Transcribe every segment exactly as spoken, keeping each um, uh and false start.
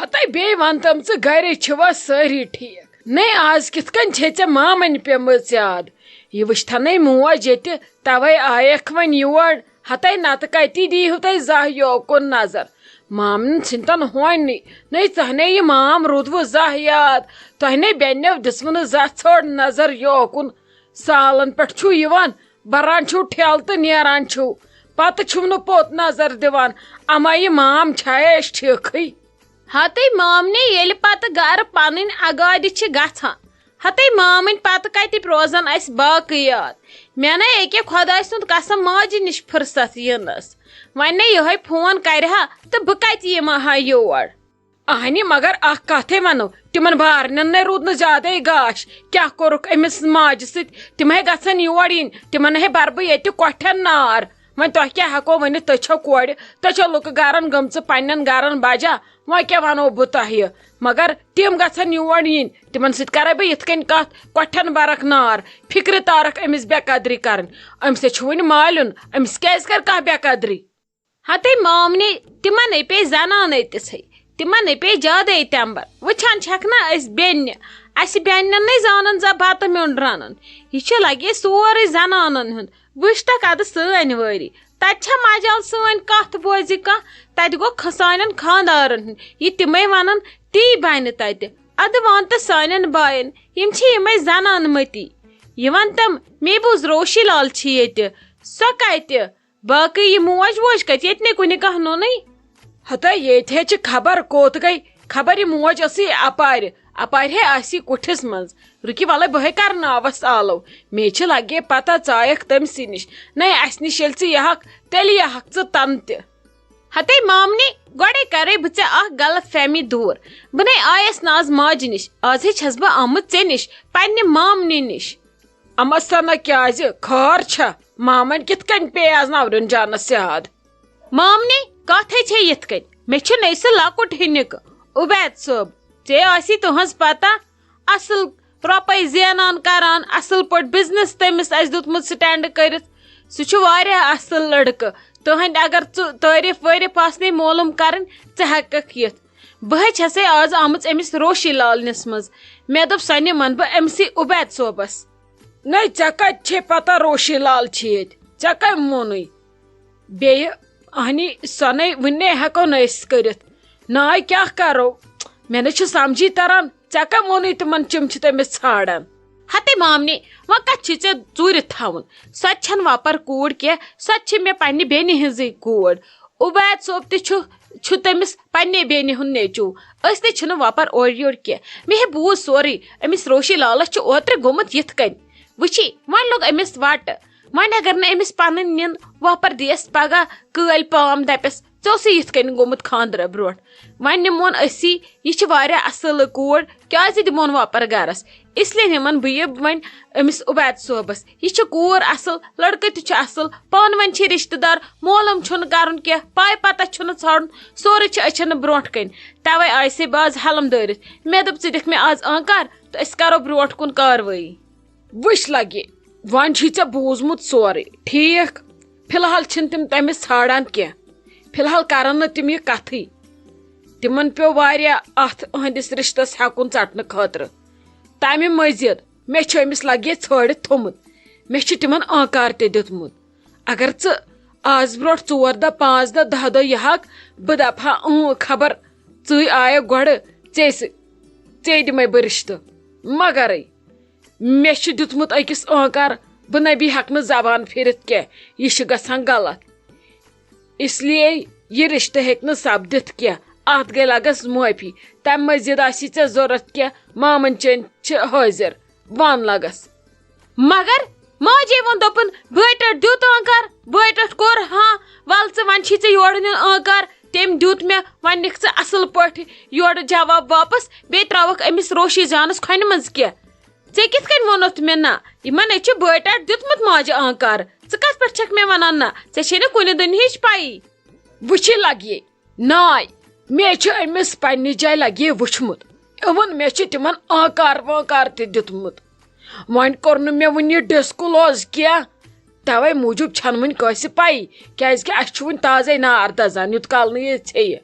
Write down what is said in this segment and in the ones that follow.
ہتے بیٚیہِ وَن تم، ژٕ گرِ چھِوا سٲری ٹھیٖک؟ نے، آز کِتھ کٔنۍ چھے ژےٚ مامٕنۍ پیٚمٕژ یاد؟ یہِ وٕچھتھنے موج ییٚتہِ، توے آیکھ وۄنۍ یور۔ ہتے نتہٕ کتی دیٖہِو تۄہہِ زانٛہہ یوکُن نظر؟ مامنہِ ژھٕنتن ہونۍ نٕے۔ نے، ژۄہنے یہِ مام روٗدوٕ زانٛہہ یاد؟ تۄہہِ نے بیٚنیو دِژوٕ نہٕ زانٛہہ ژھٔڑ نظر یوکُن۔ سالن پٮ۪ٹھ چھُو یِوان، بران چھُو ٹھیلہٕ تہٕ نیران چھُو۔ پتہٕ چھُو نہٕ پوٚت نظر دِوان۔ اما یہِ مام چھا اَسہِ ٹھیٖکھٕے؟ ہتے مامنہِ، ییٚلہِ پتہٕ گرٕ پنٕنۍ اگادِ چھِ گژھان، ہتے مامٕنۍ، پتہٕ کتہِ روزن اسہِ باقٕے یاد؟ مےٚ نے اکے خۄداے سُنٛد قسم ماجہِ نِش فرصت یِنس۔ وۄنۍ نے یِہوٚے فون کرِ ہا تہٕ بہٕ کتہِ یِمہٕ ہا یور؟ اہنہِ، مگر اکھ کتھے ونو، تِمن بارنٮ۪ن نے روٗد نہٕ زیادے گاش۔ کیٛاہ کوٚرُکھ أمِس ماجہِ سۭتۍ؟ تِم ہے گژھن یور یِنۍ، تِمن ہے برٕ بہٕ ییٚتہِ کۄٹھٮ۪ن نار۔ وۄنۍ تۄہہِ کیٛاہ ہٮ۪کو ؤنِتھ؟ تُہۍ چھو کورِ، تُہۍ چھو لُکہٕ گرن گٔمژٕ پننٮ۪ن گرن بجا۔ وۄنۍ کیٛاہ ونو بہٕ تۄہہِ؟ مگر تِم گژھن یور یِنۍ، تِمن سۭتۍ کرے بہٕ یِتھ کٔنۍ کتھ، کۄٹھٮ۪ن برکھ نار۔ فکرِ تارکھ أمِس بے قدری کرٕنۍ۔ أمِس ہے چھُ وُنہِ مالیُن، أمِس کیٛازِ کرِ کانٛہہ بے قدری؟ ہتے مامنہِ، تِمن ہے پیٚیہِ زنانے تِژھے، تِمن ہے پیٚیہِ زیادے تمبر۔ وٕچھان چھکھ نا أسۍ بیٚنہِ، اسہِ بیٚنٮ۪ن نے زانن زا بتہٕ میوٚنٛڈ رنُن۔ یہِ چھُ لگے سورُے زنانن ہُنٛد۔ وٕچھ تکھ ادٕ سٲنۍ وٲری۔ تتہِ چھا مجال سٲنۍ کتھ بوزِ کانٛہہ؟ تتہِ گوٚو خ-، سانٮ۪ن خانٛدارن ہُنٛد۔ یہِ تِمے ونن، تی بنہِ تتہِ۔ ادٕ وَن تہٕ سانٮ۪ن باین، یِم چھِ یِمے زنان مٔتی۔ یہِ وَن تِم، مے بوٗز روشی لال چھِ ییٚتہِ۔ سۄ کتہِ؟ باقٕے یہِ موج ووج کتہِ؟ ییٚتہِ نے کُنہِ کانٛہہ نوٚنُے۔ ہتا ییٚتہِ ہے چھِ خبر کوٚت گٔے۔ خبر یہِ موج ٲسٕے اپارِ، اپارِ ہے آسی کُٹھِس منٛز۔ رُکہِ ولے بہٕ ہے کرناوس آلو۔ مے چھِ لگے پتہ ژایکھ تٔمۍ سٕے نِش۔ نے، اسہِ نِش ییٚلہِ ژٕ یِہکھ، تیٚلہِ یِہکھ ژٕ تنہٕ تہِ۔ ہتے مامنہِ، گۄڈے کرے بہٕ ژےٚ اکھ غلط فہمی دوٗر۔ بہٕ نے آیس نہٕ آز ماجہِ نِش، آز ہے چھس بہٕ آمٕژ ژےٚ نِش، پننہِ مامنہِ نِش۔ اما سنا کیازِ؟ خٲر چھا؟ مامن کِتھ کٔنۍ پیٚیہِ آز نورُن جانس یاد؟ مامنہِ، کتھ ہے چھے یِتھ کٔنۍ؟ مےٚ چھُ نے سُہ لۄکُٹ ہِنِکہٕ، عُبید صٲب۔ ژےٚ آسی تُہنٛز پتہ، اصل رۄپے زینان کران، اصل پٲٹھۍ بزنس تٔمِس اسہِ دیُتمُت سٹینڈ کٔرِتھ۔ سُہ چھُ واریاہ اصل لڑکہٕ۔ تُہنٛدۍ اگر ژٕ تعریف وٲریف آسنے معلوم کرٕنۍ، ژٕ ہٮ۪ککھ یِتھ۔ بہٕ ہے چھسے آز آمٕژ أمِس روشی لالنِس منٛز۔ مےٚ دوٚپ، سۄ نِمن بہٕ أمسٕے عُبید صٲبس۔ نے، ژےٚ کتہِ چھے پتہ روشی لال چھِ ییٚتہِ؟ ژےٚ کٔمۍ ووٚنُے؟ بیٚیہِ اہنی سۄ نے وُنے ہٮ۪کو نہٕ أسۍ کٔرِتھ۔ ناے کیٛاہ کرو؟ مےٚ نہٕ چھُ سمجھی تران، ژےٚ کٔمۍ ووٚنُے تِمن تِم چھِ تٔمِس ژھانڈان؟ ہتے مامنہِ، وۄنۍ کتھ چھِ ژےٚ ژوٗرِ تھاوُن؟ سۄ تہِ چھنہٕ وۄپر کوٗر کینٛہہ، سۄ تہِ چھِ مےٚ پننہِ بیٚنہِ ہٕنٛزٕے کوٗر۔ عُبید صٲب تہِ چھُ، چھُ تٔمِس پننہِ بیٚنہِ ہُنٛد نیٚچوٗ۔ أسۍ تہِ چھِنہٕ وۄپر اورٕ یورٕ کینٛہہ۔ مےٚ ہے بوٗز سورُے، أمِس روشی لالس چھُ اوترٕ گوٚمُت یِتھ کٔنۍ۔ وٕچھی، وۄنۍ لوٚگ أمِس وٹہٕ۔ وۄنۍ اگر نہٕ أمِس پنٕنۍ نِن وۄپر دِیَس پگاہ کٲلۍ پام دپٮ۪س، "ژےٚ اوسُے یِتھ کٔنۍ گوٚمُت خانٛدرٕ برونٛٹھ۔" وۄنۍ نِمون أسی، یہِ چھِ واریاہ اصٕل کوٗر، کیٛازِ دِمون وۄپر گرس؟ اس لیے نِمن بہٕ یہِ وۄنۍ أمِس عُبید صٲبس۔ یہِ چھِ کوٗر اصٕل، لڑکہٕ تہِ چھُ اصٕل، پانہٕ ؤنۍ چھِ رشتہٕ دار، مولوٗم چھُنہٕ کرُن کینٛہہ، پاے پتہ چھُنہٕ ژھانڈُن، سورُے چھُ أچھن برونٛٹھ کَنۍ۔ توے آیسے بہٕ آز حلم دٲرِتھ۔ مےٚ دوٚپ، ژٕ دِکھ مےٚ آز آنکار تہٕ أسۍ کرو برونٛٹھ کُن کاروٲیی۔ وٕچھ لگے، وۄنۍ چھُے ژےٚ بوٗزمُت سورُے، ٹھیٖک؟ فی الحال چھِنہٕ تِم تٔمِس ژھانڈان کینٛہہ، فی الحال کرن نہٕ تِم یہِ کتھٕے۔ تِمن پیوٚو واریاہ اتھ أہنٛدِس رشتس ہٮ۪کُن ژٹنہٕ خٲطرٕ۔ تمہِ مٔزیٖد مےٚ چھُ أمِس لگے ژھٲنڈِتھ تھوٚمُت۔ مےٚ چھُ تِمن آنکار تہِ دیُتمُت۔ اگر ژٕ آز برونٛٹھ ژور دۄہ، پانٛژھ دۄہ، دَہ دۄہ یِہَکھ، بہٕ دَپہٕ ہا، اۭں، خبر ژٕے آیَکھ گۄڈٕ، ژےٚ سۭ-، ژےٚ دِمَے بہٕ رِشتہٕ۔ مگرے مےٚ چھُ دیُتمُت أکِس آنکار، بہٕ نبی ہٮ۪کہٕ نہٕ زبان پھِرِتھ کینٛہہ، یہِ چھُ گژھان غلط۔ اس لیے یہِ رِشتہٕ ہیٚکہِ نہٕ سپدِتھ کینٛہہ، اتھ گٔے لگس معٲفی۔ تمہِ مٔزیٖد آسی ژےٚ ضروٗرت کینٛہہ، مامن چٲنۍ چھِ حٲضِر، وَن لگس۔ مگر ماجے ووٚن، دوٚپُن، بٲٹۍ ٹٲٹھۍ دیُت آنکار، بٲٹۍ ٹٲٹھۍ کوٚر ہاں، وَل ژٕ، وۄنۍ چھی ژےٚ یورٕ نیُن آنکار۔ تٔمۍ دیُت مےٚ، وۄنۍ نِکھ ژٕ اَصٕل پٲٹھۍ یورٕ جواب واپس، بیٚیہِ ترٛاوَکھ أمِس روشی جانَس کھۄنہِ منٛز کینٛہہ۔ ژےٚ کِتھ کٔنۍ ووٚنُتھ مےٚ نہ؟ یِمَن ہے چھُ بٲٹۍ ٹٲٹھۍ دیُتمُت ماجہِ آنکار۔ ژٕ کَتھ پٮ۪ٹھ چھَکھ مےٚ وَنان نہ؟ ژےٚ چھے نہٕ کُنہِ دُنہِچ پَیی۔ وٕچھی لگیے، ناے، مےٚ چھُ أمِس پننہِ جایہِ لگیے وٕچھمُت۔ اِوٕن مےٚ چھُ تِمن آنکار وانکار تہِ دیُتمُت۔ وۄنۍ کوٚر نہٕ مےٚ وُنہِ یہِ disclose کینٛہہ، توے موٗجوٗب چھنہٕ وُنہِ کٲنٛسہِ پَیی، کیازِ کہِ اَسہِ چھُ وُنہِ تازے نار دزان، یُت کال نہٕ یہِ ژھیٚیہِ۔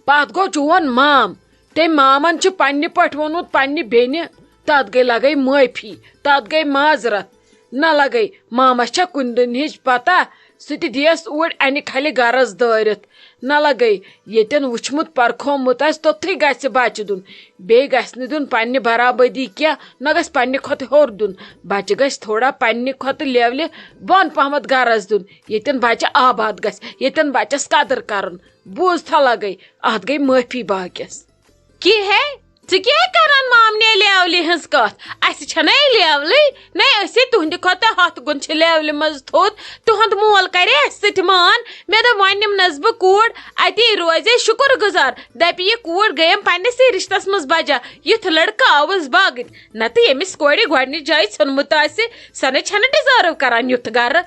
پتھ گوٚو چون مام، تٔمۍ مامن چھُ پننہِ پٲٹھۍ ووٚنمُت پننہِ بیٚنہِ، تتھ گٔے لگے معٲفی، تتھ گٔے معذرت۔ نہ لگے، مامس چھا کُنہِ دُنہِچ پتہ؟ سُہ تہِ دِیس اوٗرۍ انہِ کھلہِ غرض دٲرِتھ۔ نہ لگے، ییٚتٮ۪ن وُچھمُت پرکھومُت آسہِ، توٚتھُے گژھِ بچہِ دیُن۔ بیٚیہِ گژھِ نہٕ دیُن پننہِ برابٔدی کینٛہہ، نہ گژھِ پننہِ کھۄتہٕ ہیوٚر دیُن۔ بچہِ گژھِ تھوڑا پننہِ کھۄتہٕ لیولہِ بۄن پہمتھ غرض دیُن، ییٚتٮ۪ن بچہِ آباد گژھِ، ییٚتٮ۪ن بچس قدر کرُن۔ بوٗز تھا لگے، اتھ گٔے معٲفی باقیس۔ کی ہے، ژٕ کیٛاہ کران مامنہِ لیولہِ ہٕنٛز کتھ؟ اسہِ چھنہٕ لیولٕے، نے أسے تُہنٛدِ کھۄتہٕ ہتھ گُن چھِ لیولہِ منٛز تھوٚد۔ تُہنٛد مول کرِ اسہِ سۭتۍ مان۔ مےٚ دوٚپ، وۄنۍ نِمنس بہٕ کوٗر، اتی روزِ شُکر گُزار۔ دپہِ، یہِ کوٗر گٔیم پننِسٕے رشتس منٛز بجا، یُتھ لڑکہٕ آوُس باگٕتۍ۔ نتہٕ ییٚمِس کورِ گۄڈنِچ جایہِ ژھُنمُت آسہِ، سۄ نے چھنہٕ ڈِزٲرو کران یُتھ گرٕ۔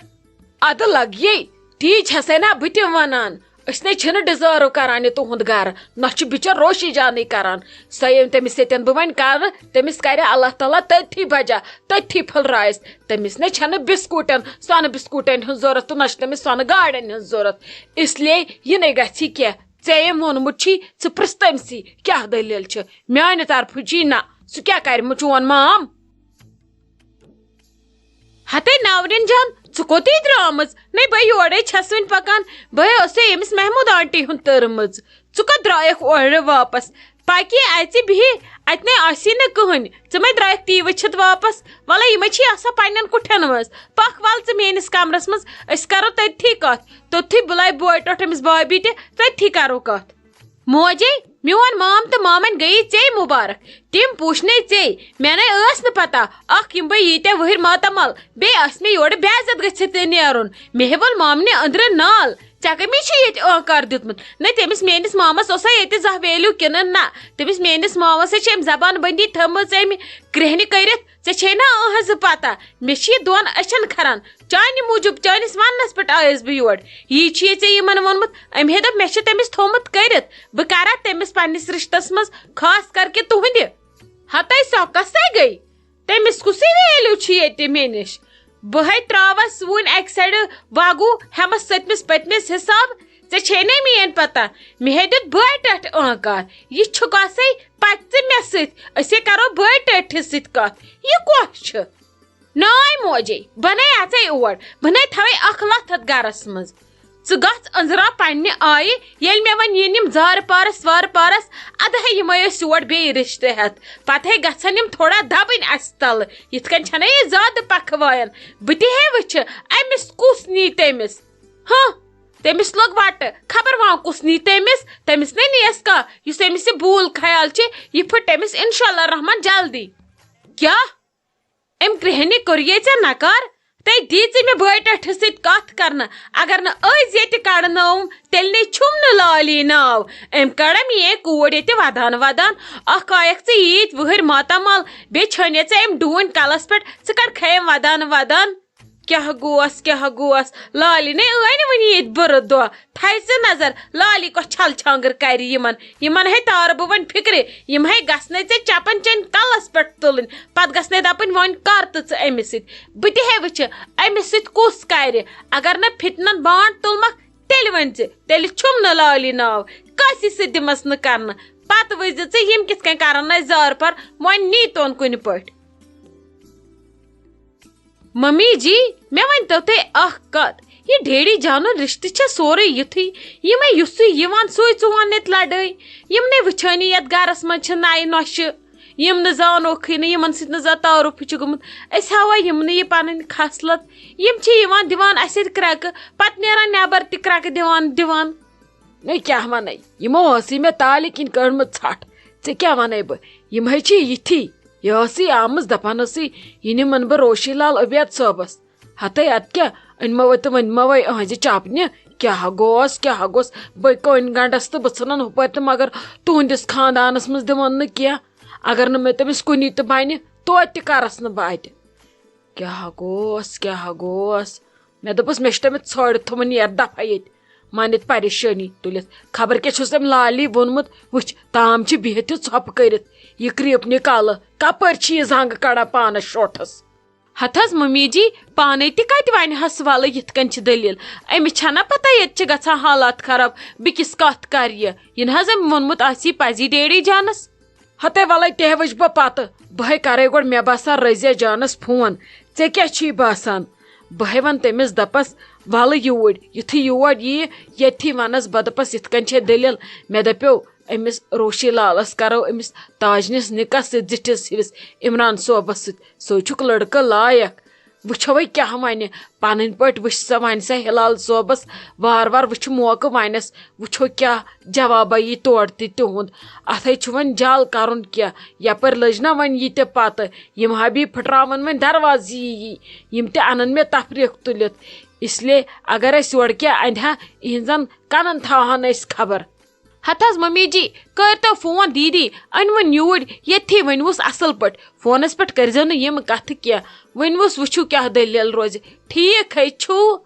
ادٕ لگیے، تی چھسے نا بہٕ تہِ ونان۔ أسۍ نے چھِنہٕ ڈِزٲرو کران یہِ تُہُنٛد گرٕ، نہ چھُ بِچار روشی جانٕے کران۔ سۄ ییٚمۍ تٔمِس ییٚتٮ۪ن بہٕ وۄنۍ کرٕ، تٔمِس کرِ اللہ تعالیٰ تٔتھی بجا، تٔتھی پھٔلرایس۔ تٔمِس نے چھنہٕ بسکوٗٹن، سۄنہٕ بسکوٗٹن ہٕنٛز ضوٚرتھ تہٕ نہ چھِ تٔمِس سۄنہٕ گاڑٮ۪ن ہٕنٛز ضوٚرتھ۔ اس لیے یہِ نے گژھِ کینٛہہ۔ ژےٚ ییٚمۍ ووٚنمُت چھی، ژٕ پرٛژھ تٔمسٕے کیٛاہ دٔلیٖل چھِ۔ میانہِ طرفہٕ چھی نہ، سُہ کیٛاہ کرِ مےٚ چون مام؟ ہتے ناورین جان، ژٕ کوٚت یہِ درٛامٕژ؟ نے، بہٕ یورے چھَس وٕنہِ پکان۔ بہٕ ٲسے أمِس محمود آنٹی ہُنٛد تٔرمٕژ۔ ژٕ کوٚت درٛایَکھ اورٕ واپس؟ پاکی اَژِ بِہی، اَتہِ نے آسی نہٕ کٕہٕنۍ۔ ژٕ مَے درٛایَکھ تی وٕچھِتھ واپس؟ وَلہٕ، یِمَے چھی آسان پنٛنٮ۪ن کُٹھٮ۪ن منٛز۔ پَکھ وَلہٕ ژٕ میٛٲنِس کَمرَس منٛز، أسۍ کَرو تٔتھی کَتھ۔ توٚتتھٕے بُلاے بوے ٹۄٹھ أمِس بابی تہِ، تٔتھی کَرو کَتھ۔ موجے، میون مام تہٕ مامن گٔیی ژے مُبارک۔ تِم پوٗچھنے ژے۔ مےٚ نے ٲس نہٕ پتہ، اکھ یِم بہٕ ییٖتیٛاہ وٕہٕرۍ ماتامال، بیٚیہِ آسہِ مےٚ یورٕ بے عزت گٔژھِتھ تہِ نیرُن۔ مےٚ ہے ووٚن مامنہِ أنٛدرٕ نال، "ژےٚ کٔمِس چھُ ییٚتہِ ٲنٛکار دیُتمُت؟ نہ تٔمِس میٲنِس مامس اوسا ییٚتہِ زانٛہہ value کِنہٕ نہ؟ تٔمِس میٲنِس مامس ہے چھِ أمۍ زبان بندی تھٲومٕژ أمۍ کرٛیٚہنہِ کٔرِتھ۔ ژےٚ چھے نا أہنٛزٕ پتہ؟ مےٚ چھِ یہِ دۄن أچھن کھران۔ چانہِ موٗجوٗب، چٲنِس وننس پٮ۪ٹھ آیس بہٕ یور۔ یی چھُ یہِ ژےٚ یِمن ووٚنمُت، أمۍ ہے دوٚپ مےٚ چھُ تٔمِس تھوٚومُت کٔرِتھ۔ بہٕ کرا تٔمِس پننِس رشتس منٛز، خاص کر کہِ تُہنٛدِ۔" ہتے سۄ کسے گٔے؟ تٔمِس کُسٕے value چھُ ییٚتہِ مےٚ نِش؟ بہٕ ہے تراوس وُنۍ اکہِ سایڈٕ واگوٗ، ہٮ۪مس سٔتمِس پٔتمِس حساب۔ ژےٚ چھے نے میٲنۍ پتہ، مےٚ ہے دیُت بٲے ٹٹھۍ آنکار۔ یہِ چھُ کسے پتہٕ ژٕ مےٚ سۭتۍ، أسے کرو بٲے ٹٹھِس سۭتۍ کتھ۔ یہِ کۄس چھِ؟ ناے موجے، بہٕ نے اژے اور، بہٕ نے تھاوے اکھ لتھ اتھ گرس منٛز۔ ژٕ گژھ أنٛزراو پننہِ آیہِ، ییٚلہِ مےٚ وۄنۍ یِن یِم زارٕ پارس وارٕ پارس، ادٕ ہے یِمے ٲسۍ یور بیٚیہِ رشتہٕ ہٮ۪تھ، پتہٕ ہے گژھن یِم تھوڑا دبٕنۍ اسہِ تلہٕ۔ یِتھ کٔنۍ چھنہ یہِ زیادٕ پکھٕ وایان۔ بہٕ تہِ ہے وٕچھِ، أمِس کُس نی تٔمِس؟ ہاں، تٔمِس لوٚگ وٹہٕ، خبر وۄنۍ کُس نی تٔمِس؟ تٔمِس نے نیس کانٛہہ، یُس أمِس یہِ بوٗل خیال چھِ، یہِ پھٕٹ تٔمِس انشاءاللہ رحمان جلدی۔ کیٛاہ؟ أمۍ کرٛیٚہنہِ کوٚر یے ژےٚ نکار؟ تٔتۍ دی ژٕ مےٚ بٲے ٹٲٹھِس سۭتۍ کتھ کرنہٕ۔ اگر نہٕ أزۍ ییٚتہِ کڑنٲوٕم، تیٚلہِ نے چھُم نہٕ لالی ناو۔ أمۍ کڑم یے کوٗر ییٚتہِ ودان ودان۔ اکھ آیکھ ژٕ ییٖتۍ وٕہٕرۍ ماتامال، بیٚیہِ چھٲنۍ ژےٚ أمۍ ڈوٗنۍ کلس پٮ۪ٹھ۔ ژٕ کڑکھے أمۍ ودان ودان۔ کیٛاہ گوس، کیٛاہ گوس؟ لالی نے ٲنۍ وٕنہِ ییٚتہِ بُرٕ دۄہ۔ تھایہِ ژٕ نظر، لالی کۄس چھل چھانٛگٕر کرِ یِمن۔ یِمن ہے تارٕ بہٕ وۄنۍ فِکرِ۔ یِم ہے گژھنے ژےٚ چپن چٮ۪ن کلس پٮ۪ٹھ تُلٕنۍ۔ پتہٕ گژھنے دپٕنۍ، "وۄنۍ کر تہٕ ژٕ أمِس سۭتۍ؟" بہٕ تہِ ہے وٕچھِ، أمِس سۭتۍ کُس کرِ۔ اگر نہٕ فِتنن بانٛٹ تُلمکھ، تیٚلہِ ؤنۍ زِ، تیٚلہِ چھُم نہٕ لالی ناو۔ کٲنٛسی سۭتۍ دِمس نہٕ کرنہٕ۔ پتہٕ وٕچھ زِ ژٕ یِم کِتھ کٔنۍ کرن اَسہِ زارٕ پار، وۄنۍ نی تون کُنہِ پٲٹھۍ۔ ممی جی، مےٚ ؤنۍ تو تُہۍ اکھ کتھ، یہِ ڈیڈی جانُن رشتہٕ چھا سورُے یُتھُے؟ یِمے یُسُے یِوان سُے ژُوان ییٚتہِ لڑٲے۔ یِم نے وٕچھٲنی یتھ گرس منٛز چھِ نَیہِ نۄشہِ، یِم نہٕ زانوکھٕے نہٕ، یِمن سۭتۍ نہٕ زانٛہہ تعارُفٕے چھُ گوٚمُت۔ أسۍ ہاوو یِمنٕے یہِ پنٕنۍ خصلت۔ یِم چھِ یِوان دِوان اسہِ سۭتۍ کرٛٮ۪کہٕ، پتہٕ نیران نٮ۪بر تہِ کرٛٮ۪کہٕ دِوان دِوان۔ نٔے کیٛاہ وَنَے؟ یِمو ٲسٕے مےٚ تالہِ کِنۍ کٔڑمٕژ ژھَٹھ۔ ژےٚ کیٛاہ وَنَے بہٕ؟ یِم ہے چھِ یِتھی۔ یہِ ٲسٕے آمٕژ دَپان ٲسٕے، یہِ نِمَن بہٕ روشی لال عبید صٲبَس۔ ہَتَے اَدٕ کیٛاہ، أنۍ مَوَے تہٕ ؤنۍ مَوَے أہٕنٛزِ چاپنہِ۔ کیٛاہ گوس، کیٛاہ گوس؟ بٔے کٔنۍ گنٛڈَس تہٕ بہٕ ژھٕنَن ہُپٲرۍ تہٕ مگر تُہٕنٛدِس خاندانَس منٛز دِمَن نہٕ کینٛہہ۔ اگر نہٕ مےٚ تٔمِس کُنی تہٕ بَنہِ، توتہِ تہِ کَرَس نہٕ بہٕ اَتہِ۔ کیٛاہ گوس، کیٛاہ گوس؟ مےٚ دوٚپُس، مےٚ چھُ تٔمِس ژھٲڑِتھ تھوٚمُت، نیرٕ دفعہ ییٚتہِ۔ مَن ییٚتہِ پریشٲنی تُلِتھ۔ خبر کیٛاہ چھُس تٔمۍ لالی ووٚنمُت۔ وٕچھ، تام چھِ بِہِتھ یہِ ژھۄپہٕ کٔرِتھ۔ یہِ کرٛیٖپنہِ کَلہٕ کَپٲرۍ چھِ یہِ زنٛگہٕ کَڑان پانَس شوٹھَس؟ ہتہٕ حظ ممی جی، پانے تہِ کتہِ ونہِ ہس ولہٕ یِتھ کٔنۍ چھِ دٔلیٖل؟ أمِس چھَنا پتہ ییٚتہِ چھِ گژھان حالات خراب، بہٕ کِس کتھ کرٕ یہِ؟ یہِ نہ حظ أمۍ ووٚنمُت آسہِ یہِ پزی ڈیڈی جانس۔ ہتے ولے تہِ وٕچھ بہٕ پتہٕ، بہٕ ہے کرے گۄڈٕ مےٚ باسان رضیہ جانس فون، ژےٚ کیٛاہ چھی باسان؟ بہٕ ہے ونہٕ تٔمِس دپس ولہٕ یوٗرۍ، یُتھُے یور ییہِ ییٚتھی ونس بہٕ دپس یِتھ کٔنۍ چھے دٔلیٖل، مےٚ دپیو أمِس روشی لالس کرو أمِس تاجنِس نکاح سۭتۍ زِٹھِس ہِوِس عمران صٲبس سۭتۍ، سُے چھُکھ لڑکہٕ لایق۔ وٕچھو وۄنۍ کیٛاہ ونہِ، پنٕنۍ پٲٹھۍ وٕچھ سا، ونہِ سا ہلال صٲبس وار وار، وٕچھِ موقعہٕ ونٮ۪س، وٕچھو کیٛاہ جوابہ یی تورٕ تہِ تِہُنٛد۔ اتھ ہے چھُ وۄنۍ جل کرُن کینٛہہ، یپٲرۍ لٔج نہ وۄنۍ یہِ تہِ پتہٕ، یِم حبیب پھٕٹراون وۄنۍ دروازٕ یی، یِم تہِ انن مےٚ تفریٖق تُلِتھ۔ اس لیے اگر اسہِ یورٕ کینٛہہ اندِ ہا، اِہنٛزن کنن تھاوہن أسۍ خبر۔ ہتہٕ حظ ممی جی، کٔرۍ تو فون دیدی، أنۍ وُن یوٗرۍ، ییٚتھی ؤنۍ وُس اصل پٲٹھۍ۔ فونس پٮ۪ٹھ کٔرۍ زیو نہٕ یِم کتھٕ کینٛہہ، ؤنۍ وُس وٕچھِو کیٛاہ دٔلیٖل روزِ۔ ٹھیٖک ہے چھُو۔